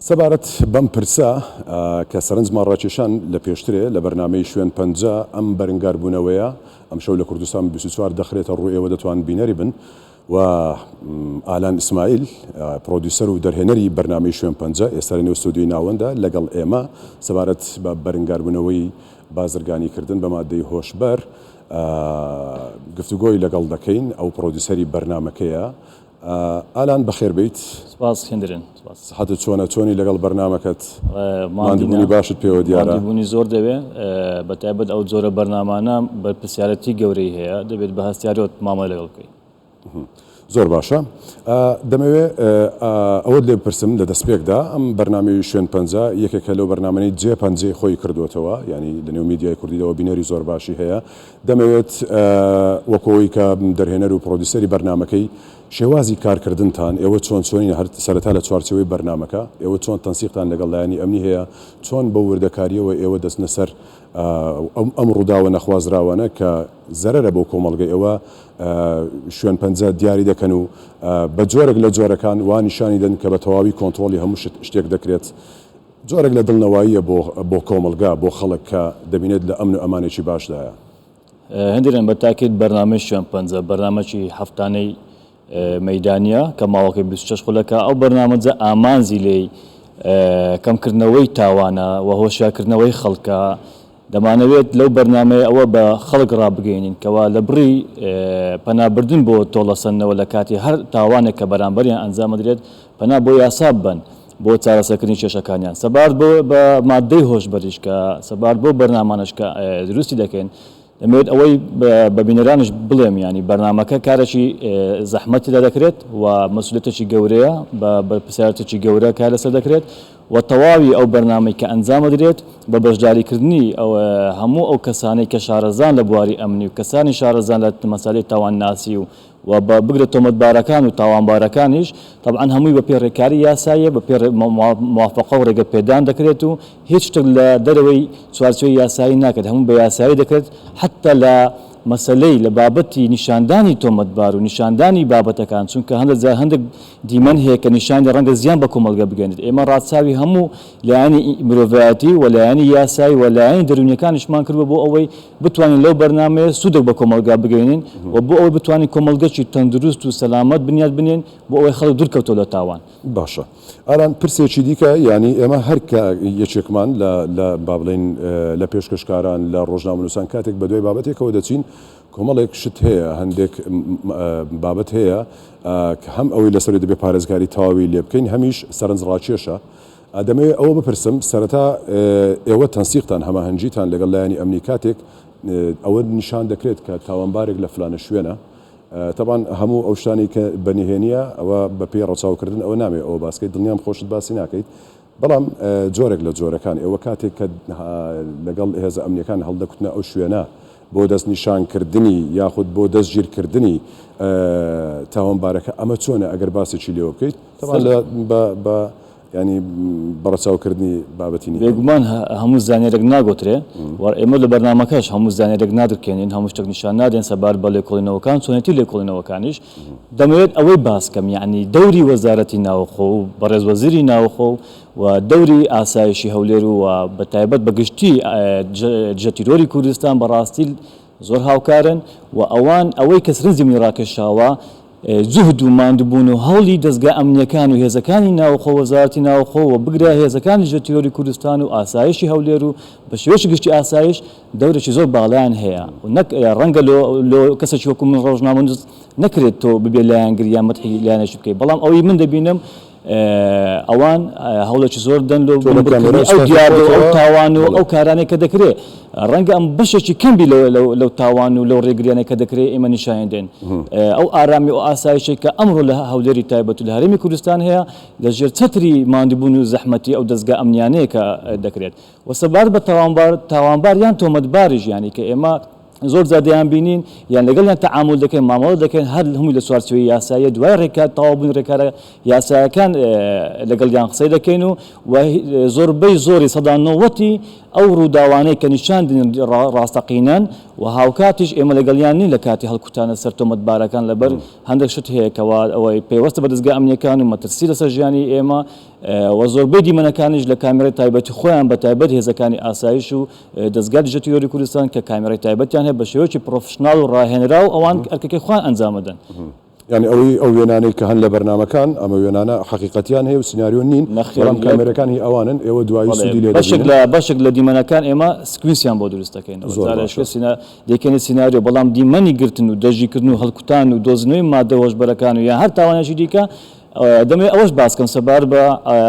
سەبارەت بەم پرسە کە سەرنجمان ڕاکێشان لە پێشترێ لە بەرنامەی شوێن پەنجە ئەم بەرنگاربوونەوەیە ئەمشەو لە کوردستان 24 دەخرێتە ڕوو ئێوە دەتوان بینەری بن و ئالان ئیسماعیل پرۆدیوسەر و دەرهێنەری بەرنامەی شوێن پەنجە ئێستا لە نێو ستۆدیۆی ناوەندە لەگەڵ ئێمە سەبارەت بە بەرنگاربوونەوەی بازرگانیکردن بە مادەی هۆشبەر گفتوگۆی لەگەڵ دەکەین ئەو پرۆدیوسەری بەرنامەکەیە. ئالان بەخێر بێیت. سپاس هندرن سپاس. سحەتت چۆنە چۆنی لەگەڵ بەرنامەکەت؟ ماندووبوونی باشت پێوە دیارە. ماندووبوونی زۆر دەوێ بەتایبەت ئەو جۆرە بەرنامانە بەرپرسیارەتی گەورەی هەیە دەبێت بە هەستیاریەوە مامەڵەی لەگەڵ بکەی. زۆر باشە دەمەوێ ئەوەت لێ بپرسم لە دەستپێکدا ئەم بەرنامەی شوێن پەنجە یەکێکە لەو بەرنامەی جێ پەنجەی خۆی کردووەتەوە یانی لەنێو میدیای کوردیدەوە بینەری زۆر باشی هەیە دەمەوێت وەکو ئەوەی کە دەرهێنەر و پڕۆدیسەری بەرنامەکەی، شێوازی کارکردنتان، ئێوە چۆن چۆنین هەر سەرەتا لە چوارچێوەی بەرنامەکە، ئێوە چۆن تەنسیقتان لەگەڵ لایەنی ئەمنی هەیە، چۆن بەو وردەکارییەوە ئێوە دەچنە سەر ئەم ڕووداوە نەخوازراوانە کە زەرەرە بۆ کۆمەڵگە، ئێوە شوێن پەنجە دیاری دەکەن و بە جۆرێک لە جۆرەکان وا نیشانی دەن کە بە تەواوی کۆنترۆڵی هەموو شتێک دەکرێت. جۆرێک لە دڵنەواییە بۆ بۆ کۆمەڵگا، بۆ خەڵک کە دەبینێت لە ئەمن و ئەمانێکی باشدایە. هەندێکیان بە تاکید بەرنامەی شوێن پەنجە، بەرنامەکی هەفتانەی مەیدانییە کە ماوەکەی 26 خولەکە، ئەو بەرنامەجە ئامانجی لێی کەمکردنەوەی تاوانە و هۆشیارکردنەوەی خەڵکە، دەمانەوێت لەو بەرنامەیە ئەوە بە خەڵک ڕابگەیەنین کەوا لە بڕی پەنابردن بۆ تۆڵەسەندنەوە لە کاتی هەر تاوانێک کە بەرامبەریان ئەنجام ئەدرێت پەنا بۆ یاسا ببەن بۆ چارەسەرکردنی کێشەکانیان. سەبارەت بۆ بە ماددەی هۆشبەریش کە سەبارەت بەو بەرنامانەش کە دروستی دەکەین دەمەوێت ئەوەی بە بینەرانیش بڵێم یانی بەرنامەکە کارێکی زەحمەت تێدا دەکرێت و مەسئولیەتێکی گەورەیە بە بەرپرسیارێتێکی گەورە کار لەسەر دەکرێت و تەواوی ئەو بەرنامەی کە ئەنجام ئەدرێت بە بەشداریکردنی هەموو ئەو کەسانەی کە شارەزان لە بواری ئەمنی و کەسانی شارەزان لە مەسەلەی تاوانناسی و و بە بگرە تۆمەتبارەکان و تاوانبارەکانیش تەبعەن هەمووی بە پێی ڕێکاری یاساییە بە پێی موافەقە و ڕێگە پێدان دەکرێت و هیچ شتێک لە دەرەوەی چوارچێوەی یاسایی ناکرێت هەموو بە یاسایی دەکرێت حەتتا لە مەسەلەی لە بابەتی نیشاندانی تۆمەتبار و نیشاندانی بابەتەکان چونکە هەندێک جار هەندێک دیمەن هەیە کە نیشانی ڕەنگە زیان بە کۆمەڵگە بگەێنێت ئێمە ڕاچاوی هەموو لایەنی مرۆڤایەتی و لایەنی یاسایی و لایەنی دەروونیەکانیشمان کردووە بۆ ئەوەی بتوانین لەو بەرنامەیە سوودێک بە کۆمەڵگا بگەیەنین و بۆ ئەوەی بتوانین کۆمەڵگەکی تەندروست و سەلامەت بنیات بنێین بۆ ئەوەی خەڵک دوورکەوتەوە لە تاوان. باشە ئالان پرسێکی دیکە یانی ئێمە هەر کە یەکێکمان لە لە با بڵێین لە پێشکەشکاران لە ڕۆژنامەنووسان کاتێک بە دوای بابەتێکەوە دەچین کۆمەڵێک شت هەیە هەندێک بابەت هەیە کە هەم ئەوەی لەسەری دەبێ پارێزگاری تەواوی لێ بکەین هەمیش سەرنجڕاکێشە دەمەوێت ئەوە بپرسم، سەرەتا ئێوە تەنسیقتان، هەماهەنگیتان لەگەڵ لایەنی ئەمنی کاتێک ئەوە نیشان دەکرێت کە تاوانبارێک لە فلانە شوێنە، تەبعەن هەموو ئەو شتانەی کە بە نهێنییە ئەوە بە پێی ڕەچاوکردن ئەوە نامەوێت ئەوە باس کەیت، دڵنیام خۆشت باسی ناکەیت، بەڵام جۆرێک لە جۆرەکان ئێوە کاتێک کە لەگەڵ هێزە ئەمنییەکان هەڵدەکوتنە ئەو شوێنە بۆ دەستنیشانکردنی یاخود بۆ دەستگیرکردنی تاوانبارەکە ئەمە چۆنە ئەگەر باسێکی لێوە بکەیت؟ تەبعەن لە بە بە یانی بە ڕەچاوکردنی بابەتی نهێنی. بێگومان هەموو زانیاریەک ناگۆترێ و ئێمە لە بەرنامەکەش هەموو زانیاریەک نادرکێنین، هەموو شتێک نیشان نادەین سەبارەت بە لێکۆڵینەوەکان، چۆنێتی لێکۆڵینەوەکانیش. دەمەوێت ئەوەی باس کەم یانی دەوری وەزارەتی ناوخۆ و بەڕێز وەزیری ناوخۆ و دەوری ئاسایشی هەولێر و بە تایبەت بە گشتی دژە تیرۆری کوردستان بەڕاستی زۆر هاوکارن و ئەوان ئەوەی کە سرنجی منی ڕاکێشاوە جوهد و ماندوبوون و هەوڵی دەزگا ئەمنیەکان و هێزەکانی ناوخۆ وەزارەتی ناوخۆ و بگرە هێزەکانی دژە تیرۆری کوردستان و ئاسایشی هەولێر و بە شێوەیەکی گشتی ئاسایش دەورێکی زۆر باڵایان هەیە و نەک ڕەنگە لۆ لۆ کەسێکی وەکو من ڕۆژنامەنووس نەکرێت تۆ ببێ لایەنگر یان مەدحی لایەنێکی بکەیت بەڵام ئەوەی من دەبینم ئەوان هەوڵێکی زۆر دەن لۆ بنبڕکردنی ئەو دیاردە و ئەو تاوان و ئەو کارانەی کە دەکرێ ڕەنگە ئەم بەشێکی کەم بی لەو تاوان و لەو ڕێگریانەی کە دەکرێ ئێمە نیشانی دەین ئەو ئارامی و ئاسایشێک کە ئەمڕۆ لە هەولێری تایبەت و لە هەرێمی کوردستان هەیە لە ژێر چەتری ماندووبوون و زەحمەتی ئەو دەزگا ئەمنیانەیە کە دەکرێت و سەبارەت بە تاوانبار تاوانبار یان تۆمەتباریش یانی کە ئێمە زۆر جار دەیانبینین یان لەگەڵیان تەعامول دەکەین مامەڵە دەکەین هەر هەمووی لە چوارچێوەی یاساییە دوای ڕێکار تەواوبوونی ڕێکارە یاسایەکان لەگەڵیان قسەی دەکەین و و زۆربەی زۆری سەدا نەوەتی ئەو ڕووداوانەی کە نیشان دەدەن ڕاستەقینەن و هاوکاتیش ئێمە لەگەڵیان نین لە کاتی هەڵکوتانە سەر تۆمەتبارەکان لەبەر هەندێک شت هەیە کەوا ئەوەی پەیوەستە بە دەزگا ئەمنیەکان و مەترسی لەسەر ژیانی ئێمە و زۆربەی دیمەنەکانیش لە کامێرای تایبەتی خۆیان بە تایبەت هێزەکانی ئاسایش و دەزگای دژە تیرۆری کوردستان کە کامێرای تایبەتیان هەیە بە شێوەیەکی پڕۆفشناڵ و ڕاهێنراو ئەوان ئەرکەکەی خۆیان ئەنجام ئەدەن. یانی ئەوەی ئەو وێنانەی کە هەن لە بەرنامەکان ئەمە وێنانە حەقیقەتیان هەیە و سیناریۆ نین نەخێر بەڵام یەک کامێرەکان هی ئەوانن ئێوە دوایی بەڵێ سوودی لێ بەشێک دەبینن. لە بەشێک لە دیمەنەکان ئێمە سکوینسیان بۆ دروست دەکەینەوە زۆر جارێ باشە. شوێ سینا دەیکەینە سیناریۆ بەڵام دیمەنی گرتن و دەستگیرکردن و هەڵکوتان و دۆزینەوەی ماددە هۆشبەرەکان و یان هەر تاوانێکی دیکە دەمەوێت ئەوەش باس کەم سەبارەت بە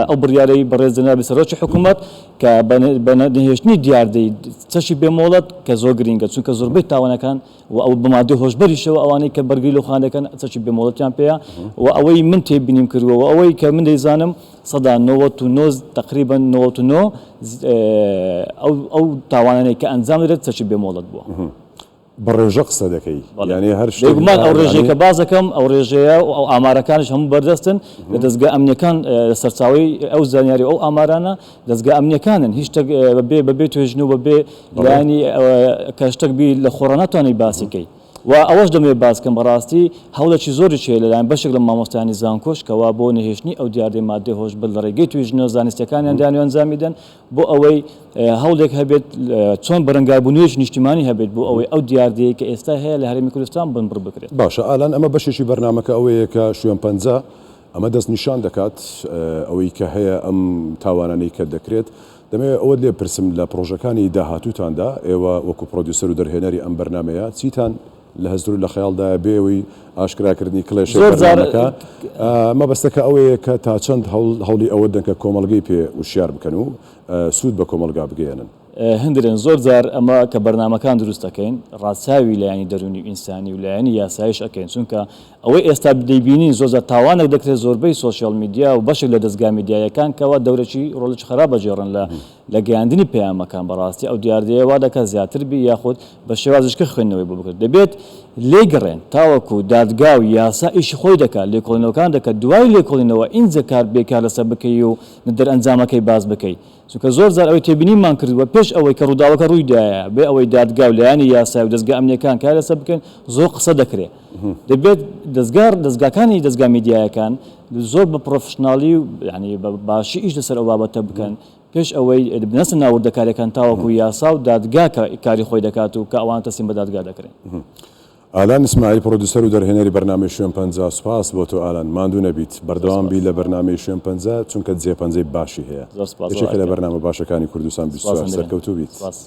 ئەو بڕیارەی بەڕێز جەنابی سەرۆکی حکوومەت کە بە نەهێشتنی دیاردەی چەکی بێ مۆڵەت کە زۆر گرینگە چونکە زۆربەی تاوانەکان و ئەو بە مادەی هۆشبەریشەوە ئەوانەی کە بەرگری لە خۆیان دەکەن چەکی بێ مۆڵەتیان پێیە و ئەوەی من تێبینیم کردووە و ئەوەی کە من دەیزانم 99% تقریبا 99 ئەو ئەو تاوانانەی کە ئەنجام دەدرێت چەکی بێ مۆڵەت بووە. بە ڕێژە قسە دەکەی بەڵێ یانی هەر شتێک بێگومان ئەو ڕێژەی یانی کە باس دەکەم ئەو ڕێژەیە و ئەو ئامارەکانیش هەموو بەردەستن لە دەزگا ئەمنیەکان سەرچاوەی ئەو زانیاری و ئەو ئامارانە دەزگا ئەمنیەکانن هیچ شتێک بەبێ بەبێ توێژینەوە بەبێ بەڵێ لایەنی کە شتێک بی لە خۆڕا ناتوانانی باسی کەی و ئەوەش دەمەوێت باس کەم بەڕاستی هەوڵێکی زۆریش هەیە لەلایەن بەشێک لە مامۆستایانی زانکۆش کەوا بۆ نەهێشتنی ئەو دیاردەی ماددەی هۆشبەر لە ڕێگەی توێژینەوە زانستیەکانیان دایان و ئەنجامی دەن بۆ ئەوەی هەوڵێک هەبێت چۆن بەرەنگاربوونەوەیەکی نیشتیمانی هەبێت بۆ ئەوەی ئەو دیاردەیەی کە ئێستا هەیە لە هەرێمی کوردستان بنبڕ بکرێت. باشە ئالان ئەمە بەشێکی بەرنامەکە ئەوەیە کە شوێن پەنجە ئەمە دەستنیشان دەکات ئەوەی کە هەیە ئەم تاوانانەی کە دەکرێت دەمەوێت ئەوەت لێ بپرسم لە پڕۆژەکانی داهاتووتاندا ئێوە وەکو پڕۆدیوسەر و دەرهێنەری ئەم بەرنامەیە چیتان لە هزر و لە خەیاڵدایە بێ ئەوەی ئاشکراکردنی کڵێشەی زۆر جار بەرنامەکە مەبەستەکە ئەوەیە کە تا چەند هەوڵ هەوڵی ئەوە دەن کە کۆمەڵگەی پێ وشیار بکەن و سوود بە کۆمەڵگا بگەیەنن. هندرێن زۆر جار ئەمە کە بەرنامەکان دروست ئەکەین ڕاچاوی لایەنی دەروونی و ئینسانی و لایەنی یاساییش ئەکەین چونکە ئەوەی ئێستا دەیبینین زۆر جار تاوانێک دەکرێت زۆربەی سۆشیال میدیا و بەشێک لە دەزگا میدیاییەکان کەوا دەورێکی ڕۆڵێکی خراپ ئەگێڕن لە لە گەیاندنی پەیامەکان بەڕاستی ئەو دیاردەیە وا دەکات زیاتر بی یاخود بە شێوازیشکە خوێندنەوەی بۆ بکرێت دەبێت لێی گەڕێن تاوەکو دادگا و یاسا ئیشی خۆی دەکات لێکۆڵینەوەکان دەکات دوای لێکۆڵینەوە ئینجا کار بێ کار لەسەر بکەی و دەرئەنجامەکەی باس بکەی چونکە زۆر جار ئەوەی تێبینیمان کردووە پێش ئەوەی کە ڕووداوەکە ڕووی دایە بێ ئەوەی دادگا و لایەنی یاسای و دەزگا ئەمنیەکان کار لەسەر بکەن زۆر قسە دەکرێت دەبێت دەزگا دەزگاکانی دەزگا میدیایەکان زۆر بە پڕۆفشناڵی و یانی بە باشی ئیش لەسەر ئەو بابەتە بکەن پێش ئەوەی بنەسە ناو وردەکاریەکان تاوەکو یاسا و دادگا کاری خۆی دەکات و کە ئەوان تەسلیم بە دادگا دەکرێن. ئالان ئیسماعیل پڕۆدیوسەر و دەرهێنەری بەرنامەی شوێن پەنجە سوپاس بۆ تۆ ئالان ماندوو نەبیت زۆر بەردەوام بی سوپاس. لە بەرنامەی شوێن پەنجە چونکە جێ پەنجەی باشی هەیە زۆر سوپاس یەکێکە لە ئەکەم. بەرنامە باشەکانی کوردستان سوپاس 24 هەندرێن سەرکەوتوو بیت. سوپاس.